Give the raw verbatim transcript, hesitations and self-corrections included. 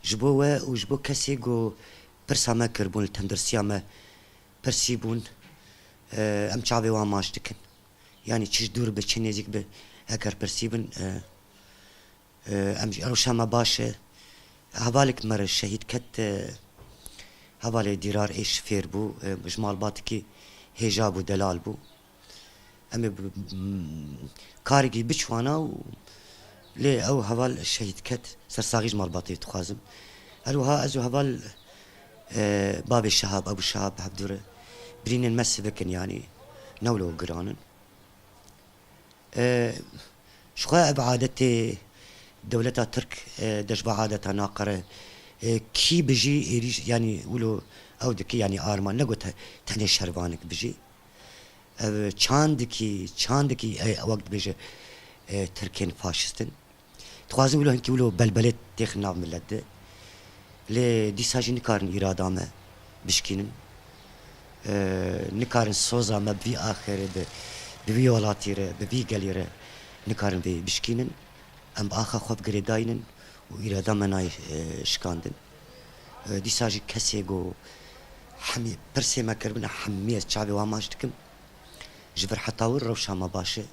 Ji bo we û ji bo kesê ku pirsa me kiribûn, li tendurstiya me pirsîbûn, e, em çavê wan maç dikin. Yanî çi ji dûr be, çi nêzîk be, eger pirsîbin, e, e, em jî rewşa me baş e. Hevalek me re şehîd ket, e, hevalê Dîrar ê şifêr bû, e, ji malbatekî hêja bû, delal bû. Em ê bi, m, karekî biçwana û lê ew heval şehîd ket, sersaxî ji malbatê dixwazim. Her wiha ez û heval, e, babê Şehab, Ebû Şehab hevdû re birînên me sivik in, yanî ne wilo giran in. E, ji xwe ev adetê dewleta Tirk, e, de ji va adeta naqere. E, kî bijî êrîş, yanî wilo ew dike, yanî arman, ne got te-, tenê şervanek bijî. Ev çandikî, çandikî, e, wek dibêje, e, Tirkên faşist in. Dixwazin wilo hinkî wilo belbelê têxin nav milet de. Lê dîsa jî nikarin îrada me bişkînin. E, nikarin soza me bi vî axê re, bi, bi vî welatî re, bi vî gelî re nikarin vê bişkînin. Em bi axa xwe bi girêdayî nin û îrada me nayê, e, şikandin. E, dîsa jî kesê ku hemî pirsê me kiribin, hemî ez çavê wan maç dikim. Ji vir heta wir rewşa me baş e.